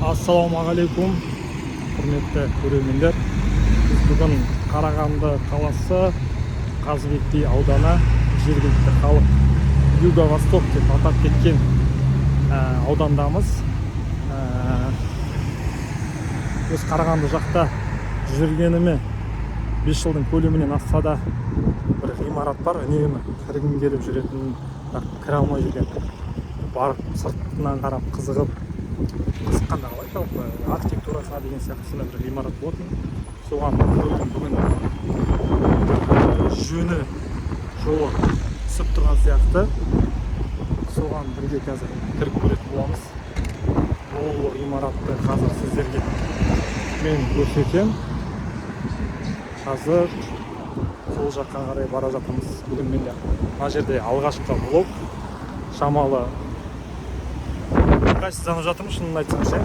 Ассалаумағалейкум, құрметті көрермендер. Біз бүгін Қарағанды қаласы, Қазыбек би ауданы, жергілікті халық Юго-Восток деп атап кеткен аудандамыз. Өз Қарағанды жақта жүргеніме 5 жылдың көлемінен асса да, бір ғимарат бар, үнемі кіргім келіп жүретін, бірақ кіре алмай жүрген. Барып сыртынан қарап қызығып, қызыққанда қалай, жалпы архитектурасына деген сияқты сондай бір ғимарат болатын. Соған кірудің бүгін жөні, жолы түсіп тұрған сияқты. Соған бірге қазір кіріп көретін боламыз. Бұл ғимаратты қазір сіздерге мен көрсетемін. Қазір сол жаққа қарай бара жатырмыз. Бүгін менде мына жерде алғашқы влог. Шамалы ыңғайсызданып жатырмын, шынын айтсам ше,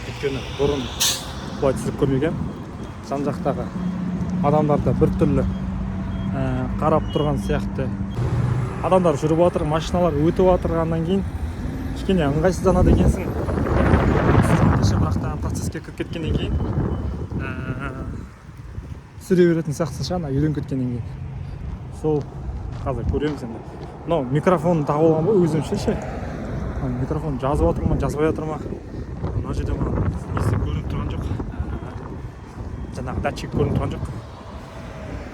өйткені бұрын бұлай түсіріп көрмегенмін. Жан жақтағы адамдар да біртүрлі қарап тұрған сияқты. Адамдар жүріп жатыр, машиналар өтіп жатырғаннан кейін кішкене ыңғайсызданады екенсің түсіргенде ше. Бірақ та процесске кіріп кеткеннен кейін түсіре беретін сияқтысың ше, ана үйреніп кеткеннен кейін. Сол қазір көреміз енді. Мынау микрофон тағып алған ғой өзімше ше. Мына микрофон жазып жатыр ма, жазбай жатыр ма, мына жерде маған несі көрініп тұрған жоқ. Жаңағы датчик көрініп тұрған жоқ.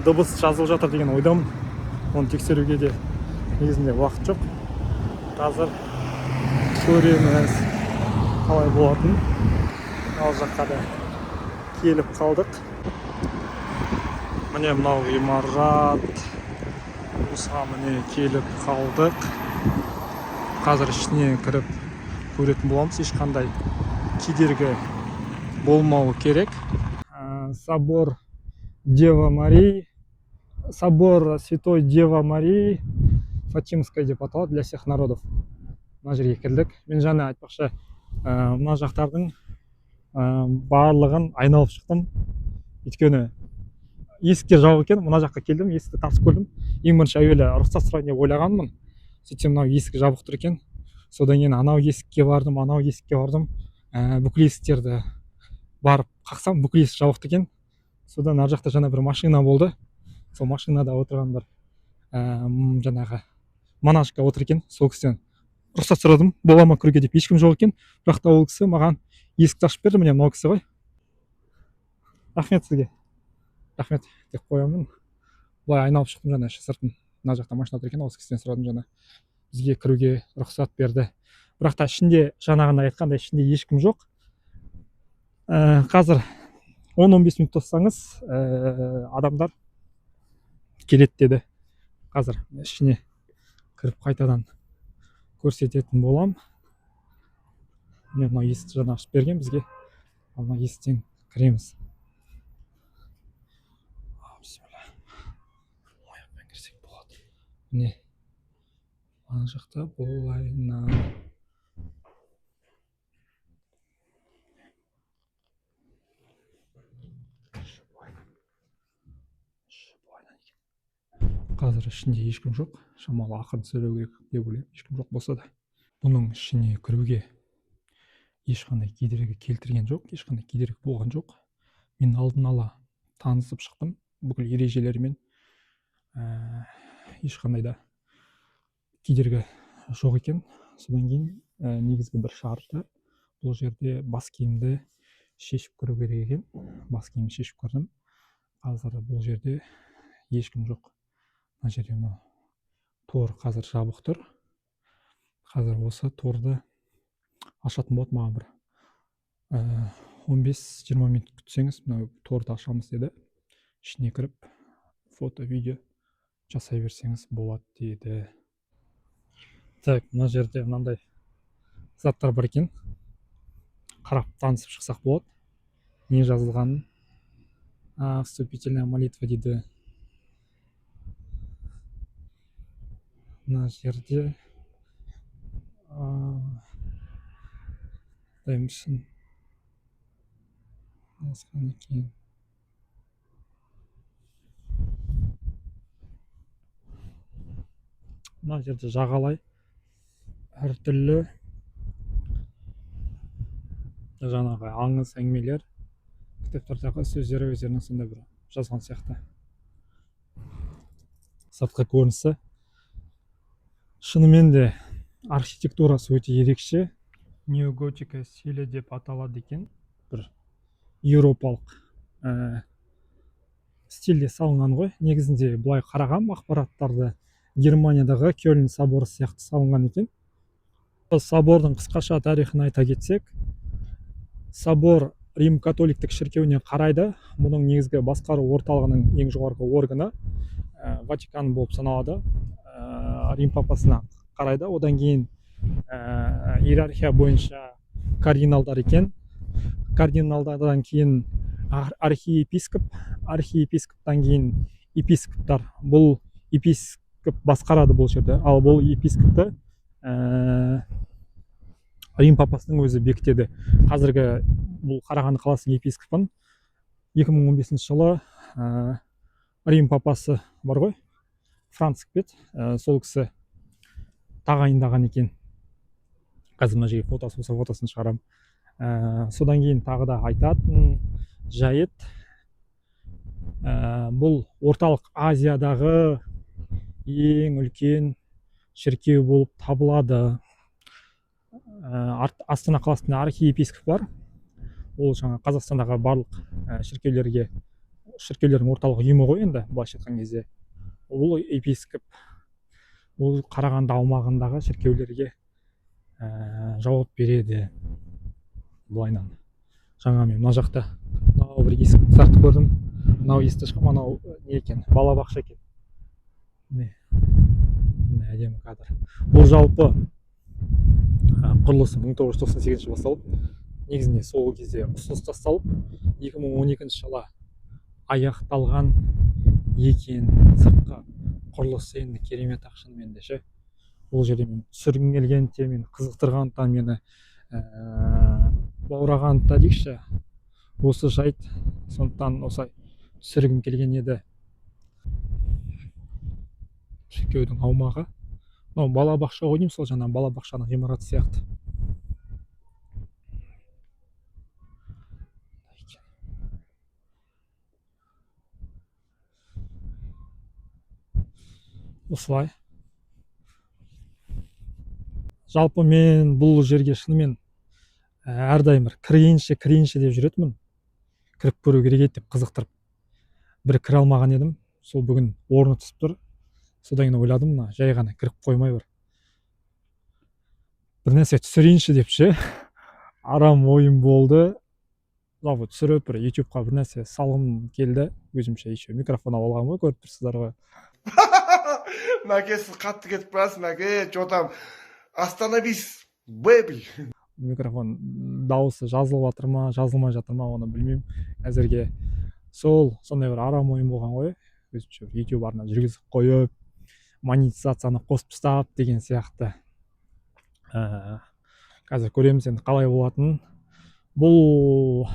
Дыбыс жазылып жатыр деген ойдамын. Оны тексеруге де негізінде уақыт жоқ. Қазір көреміз қалай болатынын. Ал жаққа да келіп қалдық. Міне, мынау ғимарат. Осыған, міне, келіп қалдық. Қазір ішіне кіріп көретін боламыз. Ешқандай кедергі болмауы керек. Собор Дева Марии, собор Святой Дева Марии Фатимская деп аталады, для всех народов. Мына жерге кірдік. Мен жаңа, айтпақшы, мына жақтардың барлығын айналып шықтым, өйткені есіктер жабық екен. Мына жаққа келдім, есікті тартып көрдім. Ең бірінші, әуелі рұқсат сұрайын деп ойлағанмын. Сөйтсем, мынау есік жабық тұр екен. Содан кейін анау есікке бардым, анау есікке бардым. Бүкіл есіктерді барып қақсам, бүкіл есік жабық екен. Содан ар жақта жаңа бір машина болды. Сол машинада отырған бір жаңағы монашка отыр екен. Сол кісіден рұқсат сұрадым, бола ма кіруге деп. Ешкім жоқ екен, бірақ та ол кісі маған есікті ашып берді. Міне, мынау кісі ғой. Рахмет сізге, рахмет деп қоямын. Былай айналып шықтым жаңа іші, сыртын. Мына жақта машина тұр екен. Осы кісіден сұрадым жаңа, бізге кіруге рұқсат берді. Бірақ та ішінде, жаңағындай айтқандай, ішінде ешкім жоқ. Қазір 10-15 минут тоссаңыз, адамдар келеді деді. Қазір ішіне кіріп қайтадан көрсететін болам. Міне, мынау есікті жаңа ашып берген бізге. Ал мына есіктен кіреміз. Бисмилля. Аяқпен кірсек болады. Міне, ана жақта былайынан. Іші былай, іші былайынан екен. Қазір ішінде ешкім жоқ. Шамалы ақырын сөйлеу керек деп ойлаймын, ешкім жоқ болса да. Бұның ішіне кіруге ешқандай кедергі келтірген жоқ, ешқандай кедергі болған жоқ. Мен алдын ала танысып шықтым бүкіл ережелерімен. Ешқандай да кедергі жоқ екен. Содан кейін негізгі бір шарты: бұл жерде бас киімді шешіп кіру керек екен. Бас киімді шешіп кірдім. Қазір бұл жерде ешкім жоқ. Мына жерде мынау тор қазір жабық тұр. Қазір осы торды ашатын болады. Маған бір 15-20 минут күтсеңіз, мынау торды ашамыз деді. Ішіне кіріп фото, видео жасай берсеңіз болады деді. Так, мына жерде мынандай заттар бар екен, қарап танысып шықсақ болады не жазылғанын. Вступительная молитва дейді. Мына жерде құдай мүсін жазған екен. Мына жерде жағалай әртүрлі Жаңағы аңыз әңгімелер, кітаптардағы сөздері өздерінің сондай бір жазған сияқты. Сыртқы көрінісі шынымен де архитектурасы өте ерекше, неоготика стилі деп аталады екен. Бір еуропалық стильде салынған ғой. Негізінде былай қарағам ақпараттарды, Германиядағы Кёльн соборы сияқты салынған екен. Собордың қысқаша тарихын айта кетсек, собор Рим католиктік шіркеуіне қарайды. Мұның негізгі басқару орталығының ең жоғарғы органы Ватикан болып саналады. Рим папасына қарайды. Одан кейін иерархия бойынша кардиналдар екен. Кардиналдардан кейін архиепископ, архиепископтан кейін епископтар. Бұл епископ басқарады бұл жерде. Ал бұл епископты Рим папасының өзі бекітеді. Қазіргі бұл Қарағанды қаласының епископын 2015 жылы Рим папасы бар ғой, Франциск пе еді, сол кісі тағайындаған екен. Қазір мына жерге фотосы болса, фотосын шығарамын. Содан кейін тағы да айтатын жайт, бұл Орталық Азиядағы ең үлкен шіркеу болып табылады. Астана қаласында архиепископ бар. Ол жаңа Қазақстандағы барлық шіркеулерге, шіркеулердің орталық ұйымы ғой енді былайша айтқан кезде. Ол епископ ол Қарағанды аумағындағы шіркеулерге жауап береді. Былайынан жаңа мен мына жақта мынау бір есік сияқты көрдім. Мынау есікті ашқанмын, анау не екен, балабақша екен. Міне, міне, әдемі кадр. Бұл жалпы құрылысы 1998 жылы басталып, негізінде сол кезде ұсыныс тасталып, 2012 жылы аяқталған екен. Сыртқы құрылысы енді керемет ақ шынымен де ше. Бұл жерде мен түсіргім келген де, мені қызықтырған да, мені баураған да дейікші осы жайт. Сондықтан осылай түсіргім келген еді. Шіркеудің аумағы, мынау балабақша ғой деймін, сол жаңағы балабақшаның ғимараты сияқты. Осылай. Жалпы мен бұл жерге шынымен әрдайым бір кірейінші, кірейінші деп жүретінмін. Кіріп көру керек еді деп қызықтырып, бір кіре алмаған едім. Сол бүгін орны түсіп тұр. Содан кейін ойладым, мына жай ғана кіріп қоймай, бір нәрсе түсірейінші деп ше. Арам ойым болды. Жалпы түсіріп, бір ютубқа бір нәрсе салғым келді өзімше. Еще микрофон алып алғанмын ғой, көріп тұрсыздар ғой. Мәке, сіз қатты кетіп барасыз, Мәке, че там, остановись, бэби. Микрофон дауысы жазылып жатыр ма, жазылмай жатыр ма, оны білмеймін әзірге. Сол сондай бір арам ойым болған ғой өзімше, бір ютуб арна жүргізіп қойып, монетизацияны қосып тастап деген сияқты. Қазір көреміз енді қалай болатынын. Бұл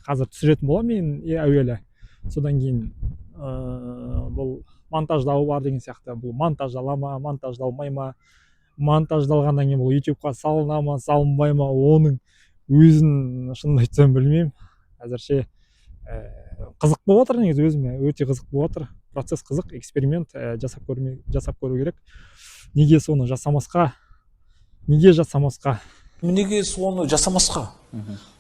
қазір түсіретін боламын мен әуелі, содан кейін бұл монтаждауы бар деген сияқты. Бұл монтаждала ма, монтаждалмай ма, монтаждалғаннан кейін бұл ютубқа салына ма, салынбай ма, оның өзін шынымды айтсам білмеймін әзірше. Қызық болып жатыр негізі, өзіме өте қызық болып жатыр. Процесс қызық, эксперимент жасап көру керек. Неге соны жасамасқа, неге жасамасқа? Неге соны жасамасқа,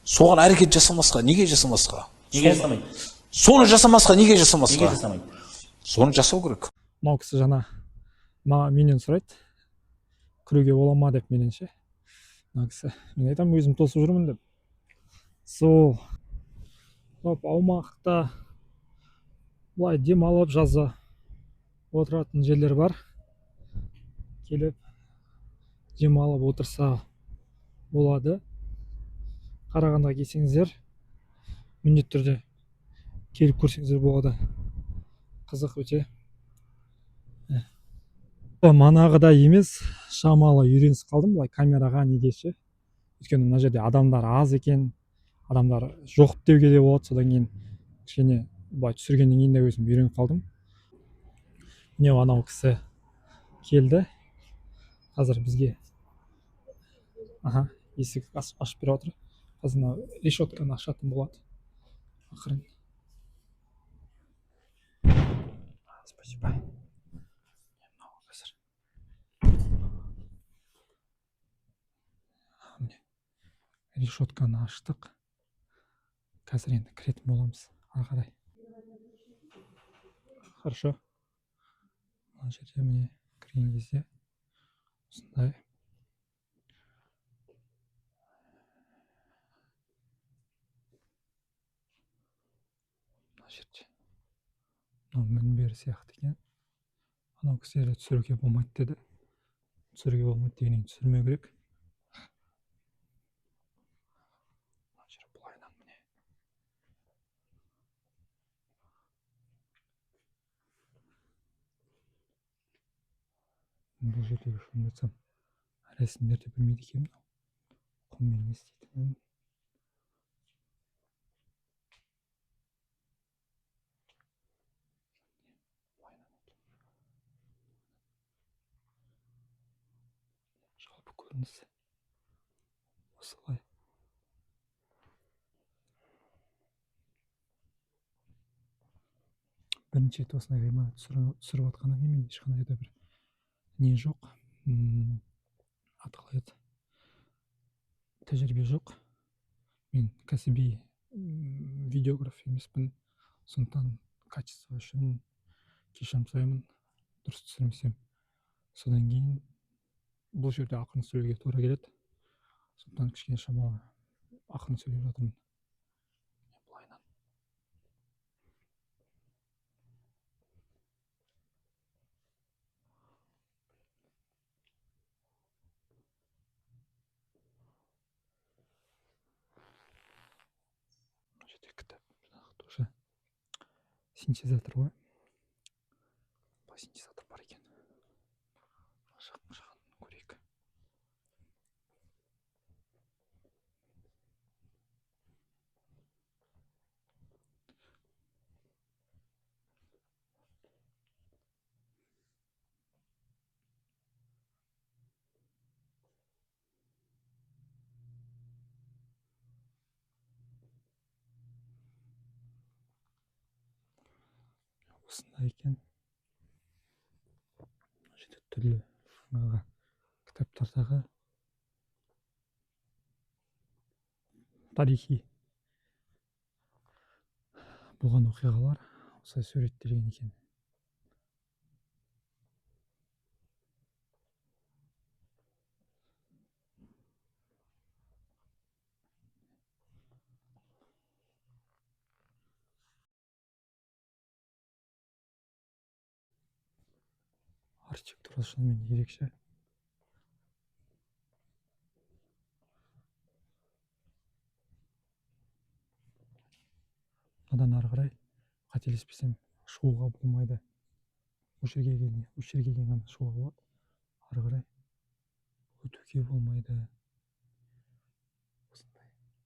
соған әрекет жасамасқа, неге жасамасқа? Неге жасамайды? Соны жасамасқа, неге жасамасқа? Неге жасамайды? Соны жасау керек. Мынау кісі жаңа менен сұрайды, кіруге бола ма деп менен ше мына кісі. Мен айтамын, өзім тосып жүрмін деп. Сол жалпы аумақта былай демалып, жазда отыратын жерлер бар. Келіп демалып отырса болады. Қарағандыға келсеңіздер, міндетті түрде келіп көрсеңіздер болады. Қызық өте. Манағыдай емес, шамалы үйренісіп қалдым былай камераға неге ше. Өйткені мына жерде адамдар аз екен, адамдар жоқ деуге де болады. Содан кейін кішкене былай түсіргеннен кейін де өзім үйреніп қалдым. Міне, анау кісі келді қазір бізге. Аха, есік ашып беріп жатыр. Қазір мынау решетканы ашатын болады ақырын. Спасибо. Мынау қазір, міне, решетканы аштық. Қазір енді кіретін боламыз ары қарай. Хорошо. Мына жерде, міне, кірген кезде осындай. Мына жерде мынау мінбер сияқты екен. Анау кісілерді түсіруге болмайды деді. Түсіруге болмайды дегеннен кейін түсірмеу керек. Мына жер былайынан, міне. Бұл жердегі, шынымды айтсам, рәсімдерді білмейді екенмін. Құммен не істейтінін. Жалпы көрініс осылай. Бірінші рет осындай ғимарат түсіріп жатқаннан кейін мен ешқандай да бір не жоқ, аты қалай еді, тәжірибе жоқ. Мен кәсіби видеограф емеспін, сондықтан качество үшін кешірім сұраймын дұрыс түсірмесем. Содан кейін бұл жерде ақырын сөйлеуге тура келеді, сондықтан кішкене шамалы ақырын сөйлеп жатырмын. Былайынан мына жерде кітап, жаңағы тоже синтезатор ғой. Былай синтезатор бар екен. Мына жағын көрейік. Осындай екен. Мына жерде түрлі жаңағы кітаптардағы тарихи болған оқиғалар осылай суреттелген екен. Архитектурасы шынымен ерекше. Мынадан ары қарай, қателеспесем, шығуға болмайды. Осы жерге келген, осы жерге келген ғана шығуға болады. Ары қарай өтуге болмайды. Осындай ғимарат.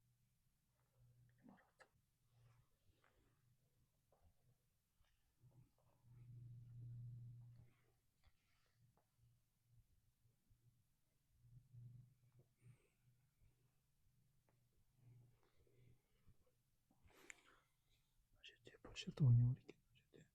Мына жерде пожертвование бар екен. Мына жерде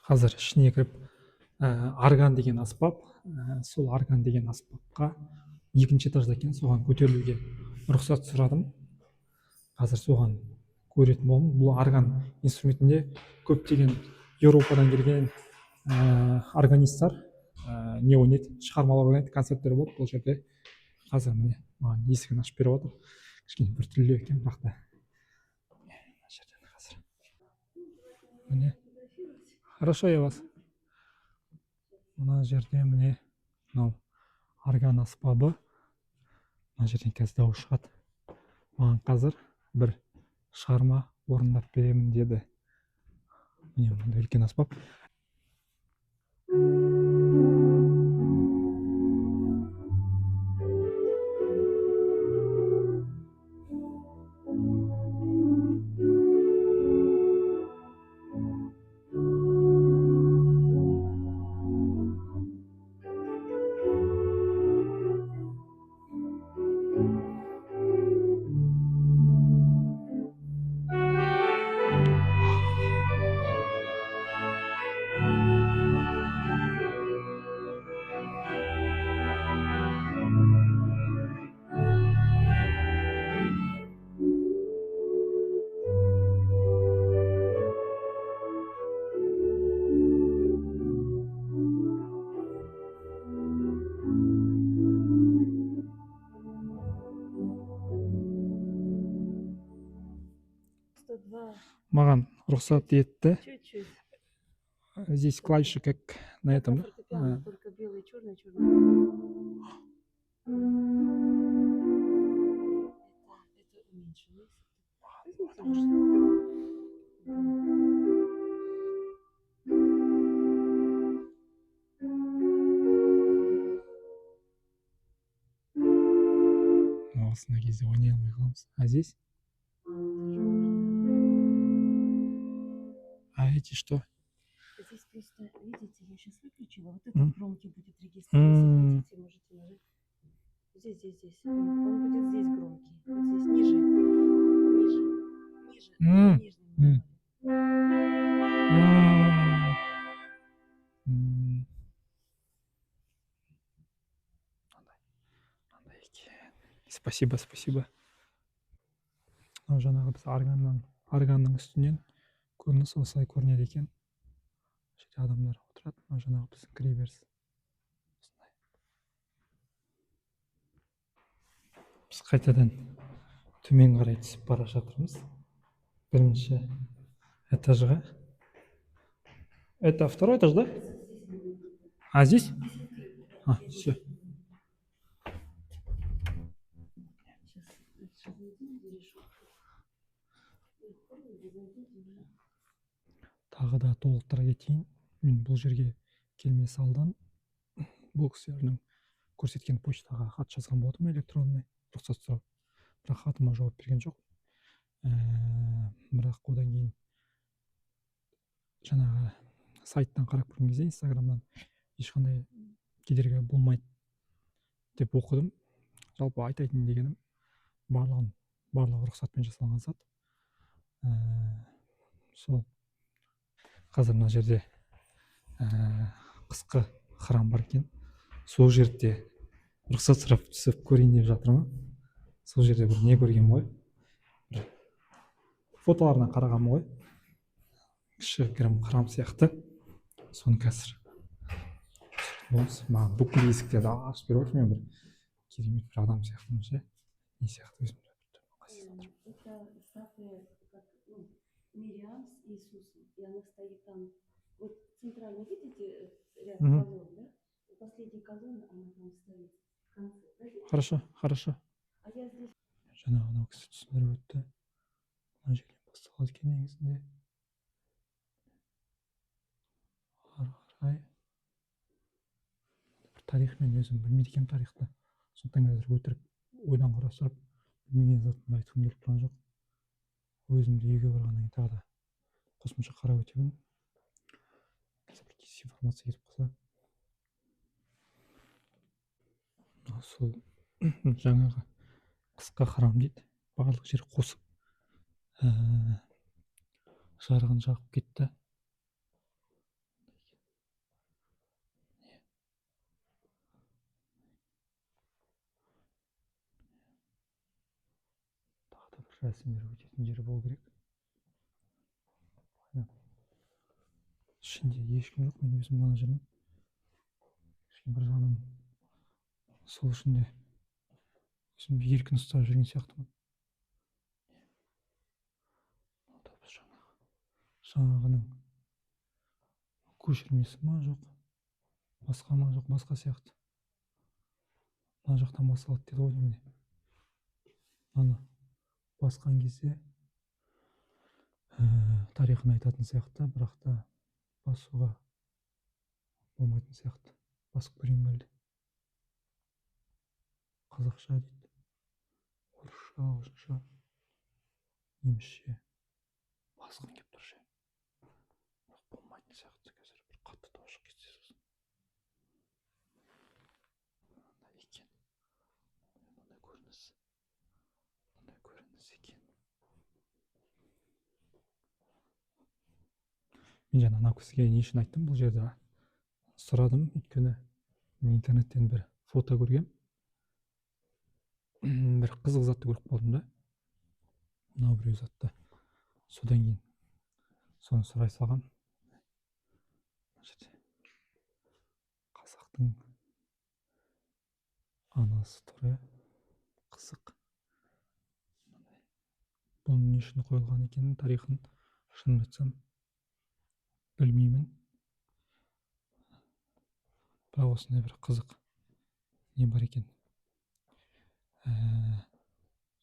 қазір ішіне кіріп, орган деген аспап, сол орган деген аспапқа екінші этажда екен, соған көтерілуге рұқсат сұрадым. Қазір соған көретін боламын. Бұл орган инструментінде көптеген Еуропадан келген органисттар не ойнайды, шығармалар ойнайды, концерттер болады бұл жерде. Қазір, міне, маған есігін ашып беріп отыр. Кішкене біртүрлі екен, бірақ та мына жерден қазір, міне. Хорошо, я вас. Мына жерде, міне, мынау орган аспабы. Мына жерден қазір дауыс шығады. Маған қазір бір шығарма орындап беремін деді. Міне, мынандай үлкен аспап. 102. Маған рұқсат етті. Чуть-чуть. Здесь клавиши как на этом, На да? фортепиано, А. только белый, черный, черный. Это уменьшенный. Возьмите Осындай кезде ойнай алмай қаламыз. А здесь? А эти что? Здесь просто, видите, я сейчас выключила, вот этот громкий будет регистр. М. Если хотите, можете нажать. Здесь, здесь, здесь. Он будет здесь громкий. Вот здесь, ниже. Ниже. Ниже. Нижний М. нажали. М. Мынандай екен. Спасибо, спасибо. Мынау жаңағы біз органның үстінен көрініс осылай көрінеді екен. Бұл жерде адамдар отырады. Мынау жаңағы біздің кіреберіс. Осындай. Біз қайтадан төмен қарай түсіп бара жатырмыз. Бірінші этажға. Это второй этаж, да? А здесь? А, все. Сейчас, сейчас зайдем, где решетка. Зайдите уже. Тағы да толықтыра кетейін. Мен бұл жерге келмес алдын бұл кісілердің көрсеткен почтаға хат жазған болатынмын, электронный, рұқсат сұрап, бірақ хатыма жауап берген жоқ. Бірақ одан кейін жаңағы сайттан қарап көрген кезде, инстаграмнан, ешқандай кедергі болмайды деп оқыдым. Жалпы айтайтын дегенім, барлығы рұқсатпен жасалған зат. Сол қазір мына жерде қысқы храм бар екен, сол жерде рұқсат сұрап түсіп көрейін деп жатырмын. Сол жерде бір не көргенмін ғой, бір фотоларынан қарағанмын ғой, кішігірім храм сияқты. Соны қазір түсіретін боламыз. Маған бүкіл есіктерді ашып беріп отыр. Мен бір керемет бір адам сияқтымын ше, не сияқты, өзімді бір ыңғайсыз жатырмын. Это статуя, как, ну, Мириам с Иисусом, и она стоит там. Вот центрально, видите, ряд Мгм. колонн, да? У последней колонны она там стоит в конце. Пройдите. Хорошо, хорошо. А я здесь Жаңағы анау кісі түсіндіріп өтті, мына жерден басталады екен негізінде. Ары қарай бір тарих, мен өзім білмейді екенмін тарихты, сондықтан қазір өтірік ойдан құрастырып, білмеген затымды айтқым келіп тұрған жоқ. Өзімді үйге барғаннан кейін тағы да қосымша қарап өтемін, бір дезинформация кетіп қалса. Мынау сол жаңағы қысқа храм дейді. Барлық жер қосып, жарығын жағып кетті. Тағы да бір рәсімдер өтетін жер болу керек. Ішінде ешкім жоқ, мен өзім ғана жүрмін. Кішкене бір жағынан сол үшін де өзімді еркін ұстап жүрген сияқтымын. Жаңағының көшірмесі ма, жоқ басқа ма? Жоқ, басқа сияқты. Мына жақтан басталады деді ғой деймін. Мынаны басқан кезде Тарихын айтатын сияқты, бірақ та басуға болмайтын сияқты. Басып көрейін бе әлде? Қазақша дейді, орысша, ағылшынша, немісше. Басқым келіп тұр ше, бірақ болмайтын сияқты. Қазір бір қатты дауыс шығып кетсе, сосын мынандай екен, мынандай көрініс, мынандай көрініс екен. Мен жаңа анау кісіге не үшін айттым, бұл жерде сұрадым, өйткені мен интернеттен бір фото көргем, бір қызық затты көріп қалдым да, мынау біреу затты. Содан кейін соны сұрай салғам. Мына жерде қазақтың анасы тұр, иә, қызық. Бұның не үшін қойылған екенін, тарихын, шынымды айтсам, білмеймін. Бірақ осындай бір қызық не бар екен.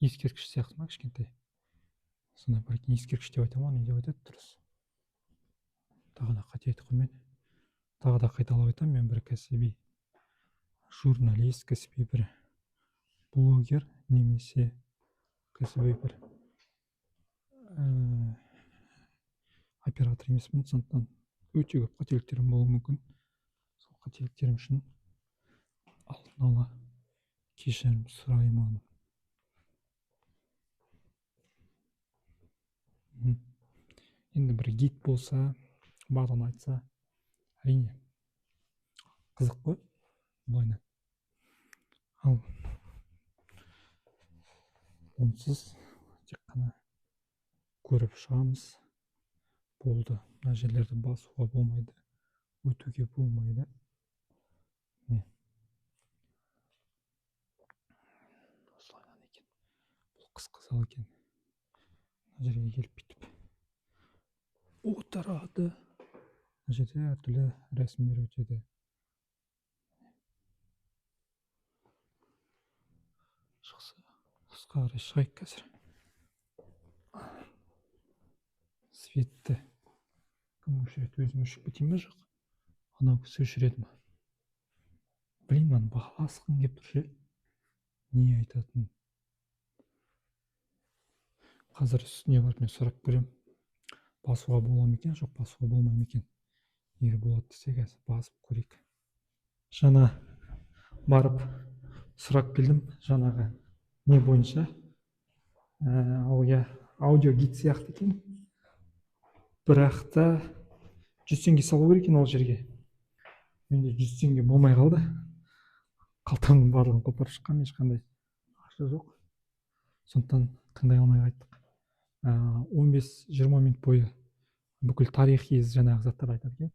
Ескерткіш сияқты ма, кішкентай сондай бар екен. Ескерткіш деп айта ма, не деп айтады дұрыс, тағы да қате айтып қоймайын, тағы да қайталап айтамын: мен бір кәсіби журналист, кәсіби бір блогер немесе кәсіби бір оператор емеспін, сондықтан өте көп қателіктерім болуы мүмкін. Сол қателіктерім үшін алдын ала кешірім сұраймын. Енді бір гид болса, барлығын айтса, әрине қызық қой былайынан. Ал онсыз тек қана көріп шығамыз, болды. Мына жерлерді басуға болмайды, өтуге болмайды. Міне, осылайынан екен. Бұл қысқы зал екен. Мына жерге келіп бүйтіп отырады. Мына жерде әртүрлі рәсімдер өтеді. Шықса, тысқа қарай шығайық қазір. Светті кім өшіреді? Өзім өшіріп кетейін бе, жоқ анау кісі өшіреді ма? Блин, мынаны басқым келіп тұр ше, не айтатын. Қазір үстіне барып мен сұрап көремін, басуға бола ма екен, жоқ басуға болмай ма екен. Егер болады десе, қазір басып көрейік. Жаңа барып сұрап келдім жаңағы не бойынша. Ол иә, аудио гид сияқты екен, бірақ та 100 теңге салу керек екен ол жерге. Менде 100 теңге болмай қалды, қалтамның барлығын қопарып шыққанмын, ешқандай ақша жоқ, сондықтан тыңдай алмай қайттық. 15-20 минут бойы бүкіл тарихи жаңағы заттарды айтады екен.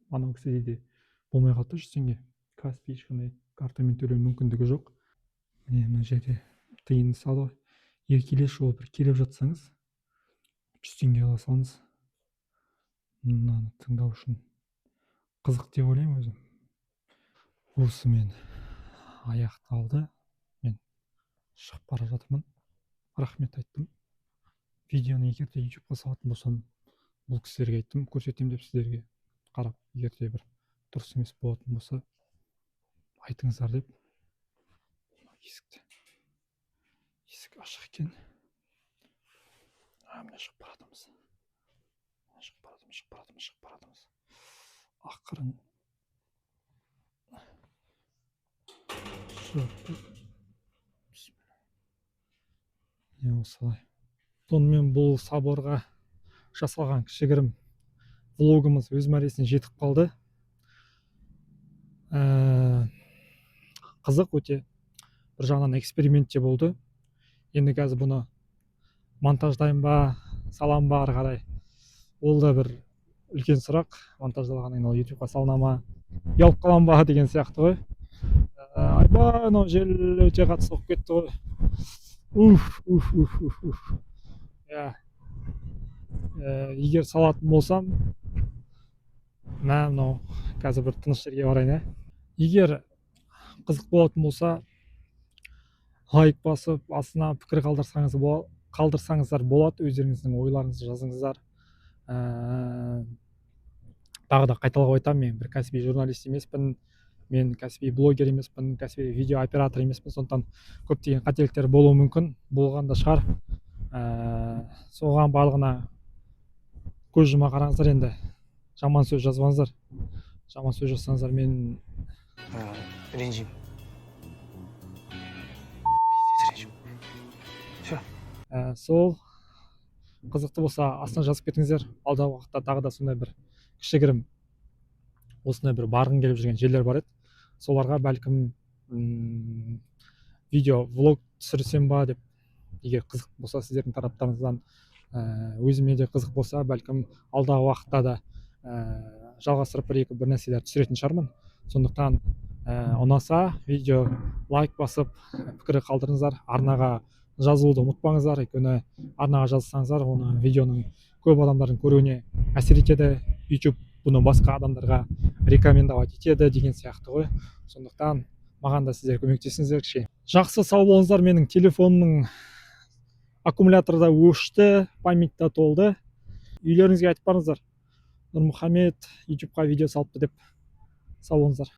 Анау кісіде де болмай қалды 100 теңге, Каспи ешқандай картамен төлеу мүмкіндігі жоқ. Міне, мына жерде тиын салды. Егер келесі жолы бір келіп жатсаңыз, 100 теңге ала салыңыз. Мынаны тыңдау үшін қызық деп ойлаймын өзім. Осымен аяқталды. Мен шығып бара жатырмын. Рахмет айттым. Видеоны егер де YouTube-қа салатын болсам, бұл кісілерге айттым, көрсетемін деп сіздерге қарап, егер де бір дұрыс емес болатын болса, айтыңыздар деп. Есікті, есік ашық екен. Міне, шығып бара жатырмыз. Шығып бара жатырмыз, шығып бара жатырмыз, шығып бара жатырмыз. Ақырын шығып. Міне, осылай. Сонымен бұл соборға жасалған кішігірім влогымыз өз мәресіне жетіп қалды. Қызық өте, бір жағынан эксперимент те болды. Енді қазір бұны монтаждайын ба, салам ба ары қарай, ол да бір үлкен сұрақ. Монтаждалғаннан кейін ол YouTube-қа салына ма, ұялып қалам ба деген сияқты ғой. Айбай, мынау жел өте қатты соғып кетті ғой. Уф, уф, уф, уф, уф. Иә. Егер салатын болсам, мынау қазір бір тыныш жерге барайын, ә. Егер қызық болатын болса, лайк басып, астына пікір қалдырсаңыз Қалдырсаңыздар болады, өздеріңіздің ойларыңызды жазыңыздар. Тағы да қайталап айтамын, мен бір кәсіби журналист емеспін, мен кәсіби блогер емеспін, кәсіби видео оператор емеспін. Сондықтан көптеген қателіктер болуы мүмкін, болған да шығар. Соған барлығына көз жұма қараңыздар. Енді жаман сөз жазбаңыздар. Жаман сөз жазсаңыздар, мен Ренжимін, пиздец ренжимін. Сол қызықты болса, астына жазып кетіңіздер. Алдағы уақытта тағы да сондай бір кішігірім, осындай бір барғым келіп жүрген жерлер бар еді. Соларға бәлкім видео влог түсірсем ба деп, егер қызық болса сіздердің тараптарыңыздан, өзіме де қызық болса, бәлкім, алдағы уақытта да жалғастырып, бір екі бір нәрселер түсіретін шығармын. Сондықтан ұнаса видео, лайк басып, пікір қалдырыңыздар. Арнаға жазылуды ұмытпаңыздар, өйткені арнаға жазылсаңыздар, оны видеоның көп адамдардың көруіне әсер етеді. YouTube бұны басқа адамдарға рекомендовать етеді деген сияқты ғой. Сондықтан маған да сіздер көмектесіңіздер кішкене. Жақсы, сау болыңыздар. Менің телефонымның аккумуляторы да өшті, память та толды. Үйлеріңізге айтып барыңыздар, Нұрмұхамед ютубқа видео салыпты деп. Сау болыңыздар.